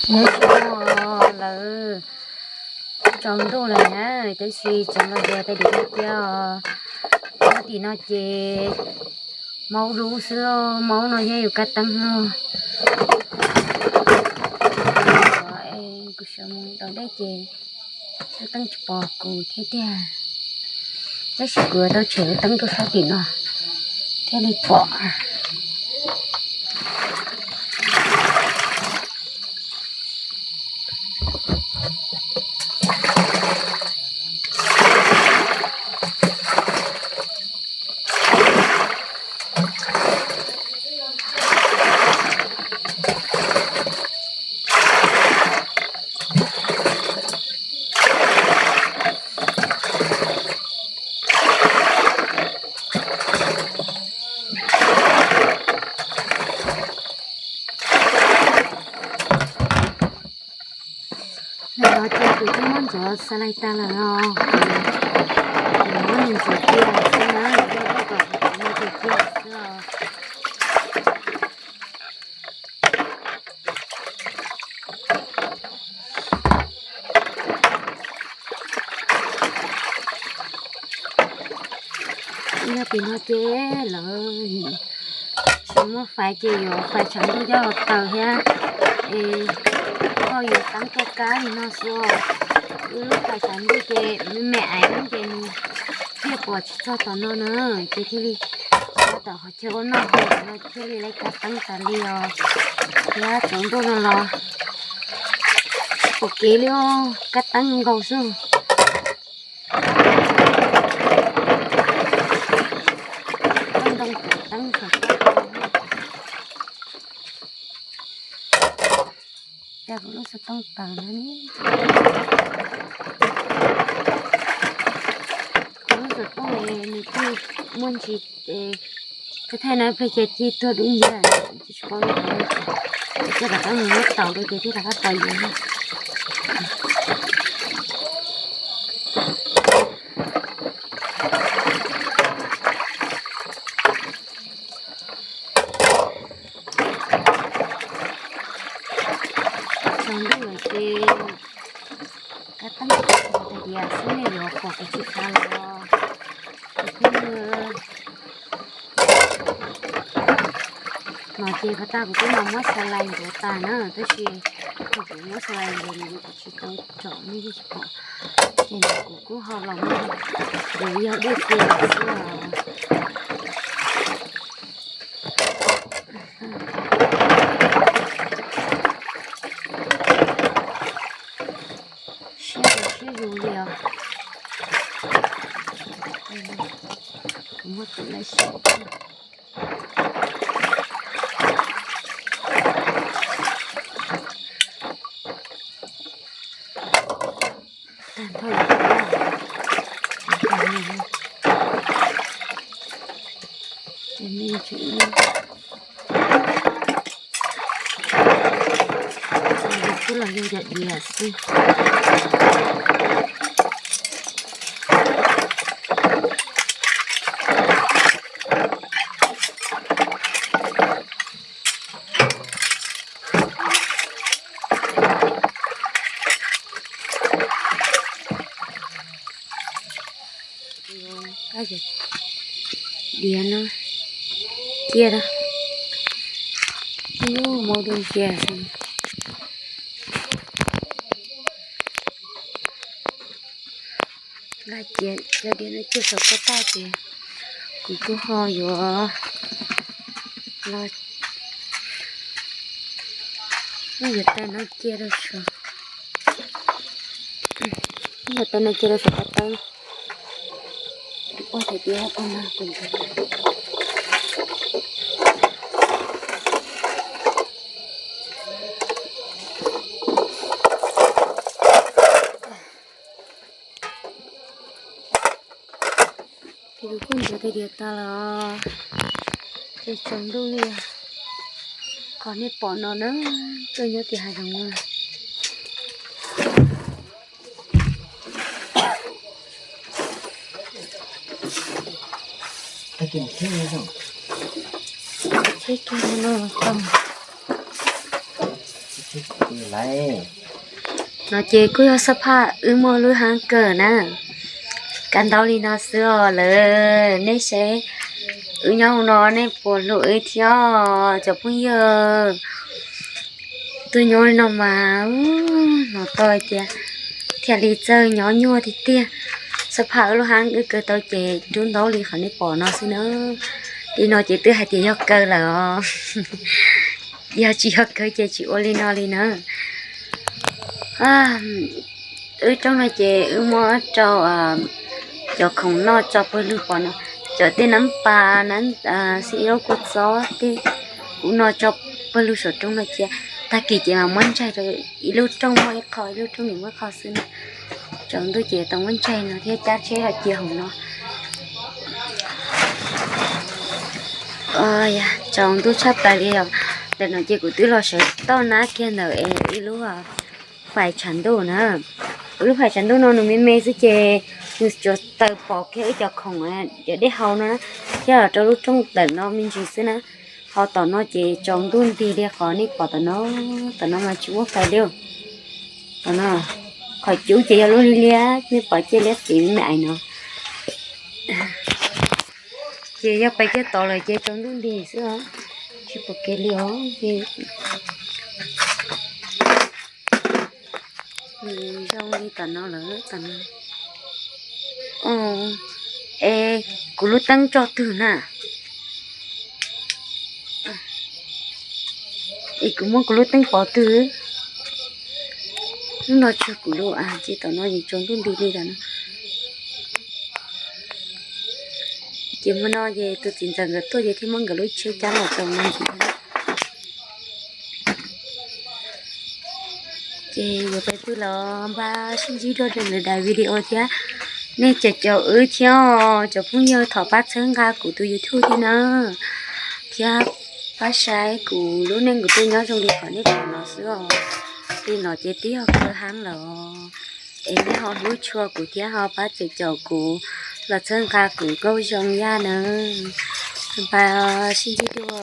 Nyob zoo, lawv tsaus ntuj lawm na, tab sis tseem los yos tais diav cia os. Nyob tim no ces maub dub xwb, maub no yog yus kab teeb no. Kuv sawv mus tau deb ces lub teeb tsis pom kuv thiab tiag. Tab sis kuv yuav tau tshem lub teeb rau sab tim no thiaj li pom. Ntawm no ces kuv twb muab ntxuav xa lais tag lawm os. Kuv muab nws ntxuav cia xwb na, yog kom kuv muab ntxuav cia xwb os. Yog tim no ces lawv tsis muab fais ces yuav fais tshav ntuj coj los taws thiab. Es koj yuav teeb caj kab li no xwb. Wb lub fais tshav ntuj ces me me aiv ces nws thiaj pom tsis txog tom no na, ces thiaj li sab tom qhov chaw ua noj ua haus no thiaj li lawv kab teeb tas li os. Thiab tsaus ntuj no los tsis pom kev li os, kab teeb nkaus xwb. Koj ntoo tom teeb saum kab. Cas kuv lub xov tooj tawm no ne. Kuv lub xov tooj nws twb muaj ntsis, kuv thaij no ib pliag ces ci tuag dub nciab, tsis paub li. Ces rov qab mus muab taus rau ces thiaj rov qab pom yus. Tsaus ntuj lawm ces kab teeb tais diav xwb nej yuav pom kuv tsis tau los. Kuv thiaj no ces pas tag kuv twb los muab xa lais ntxuav tas na, tab sis thaum kuv muab xa lais ntxuav nws kuv tsis tau tsom nej thiaj tsis pom. Ces kuv kuj ho los muab kuv yog dej cia xwb os. Siab zus siab zus li os. Kuv muab tus lawv siab. Tag nrho kuj los yog yam diav xwb. Diav no cia da. Ub, maub dub nciab xwb. Laj cia cov diav no cia saum ko taw ces kuv kuj ho yuav los, yuav tais no cia rau saum, yuav tais no cia rau saum ko taw. Ua tias ua no kuv ntxuav. Ces kuv kuj ntxuav tais diav tas los ces tsaus ntuj li. Qhov nej pom no na, tuaj nyob tim hav zoov no. Tsheb kiag no los tau. Lawm, no ces kuj yog xab phaj wb muaj lub hab kawg na. Kab ntaub li no xwb os lawm, nej saib wb nyob hauv no nej puas hlub wb thiab cov phooj ywg? Tuaj nyob li no mas hnov tau hais tias thiaj li txawj nyob nyuaj tiag tiag. Xab phaj wb lub hab wb kaw tau ces dub ntaub li qhov nej pom no xwb na. Li no ces twb hais tias yog kaw lawm os. Yog tsis yog kaw ces tsis ua li no li na. Wb rooj no ces wb muab rau cov khoom noj tso pawg lug pom no, cov tej nab pas nab xib zaub kua txob tej kuv no tso pawg lug saum rooj no cia. Tag kis ces mas muab ntsaig rau ib lub rooj muaj ib qho, ib lub rooj nim muaj ib qho xwb na. Tsaus ntuj ces tau muab ntsaig no thiab cab tsheb los cia hauv no. Tsaus ntuj tshaj plaws li os. Ntawm no ces kuv twb los sawv toj nab kiag ntawm ib lub fais tshav ntuj na. Ib lub fais tshav ntuj no nws me me xwb ces nws tsuas taws pom kiag ib co khoom cov dej haus no na, thiab los rau lub rooj ntawm no me ntsis xwb na. Ho tom no ces tsaus ntuj nti li qhov nej pom tom no, tom no mas tsis muaj fais li. Tom no, qhov cub ces yog lub liab liab, nej pom ciaj liab tiv me me ais no. Ces yog pais kiag tod lawm ces tsaus ntuj nti xwb os, tsis pom kev li os. Zoo li tom no lawm tom no. Es kuv lub teeb tso twg na? Es kuv muab kuv lub teeb pov twg? Hnub no tsuag kuv lub, ces tom no yeej tsaus ntuj nti li lawm no. Ces hmo no ces tus txiv ntxawm nkawd tuaj ces thiaj muab nkawd lub tsheb cab los tau no ntxiv. Ces yuav pais pw los npaj sib ntsib dua rau lwm daim video thiab. Nej caum caum wb thiab, cov phooj ywg thov pab txhawb nqa kuv tus YouTube thiab na, thiab pab saib kuv lub neej kuv tuaj nyob zoo li qhov nej pom no xwb os. Li no ces twb yog kawg heev lawm, es nej ho hlub tshua kuv thiab ho pab caum caum kuv los txhawb nqa kuv kuj zoo yaj na. Npaj sib ntsib dua.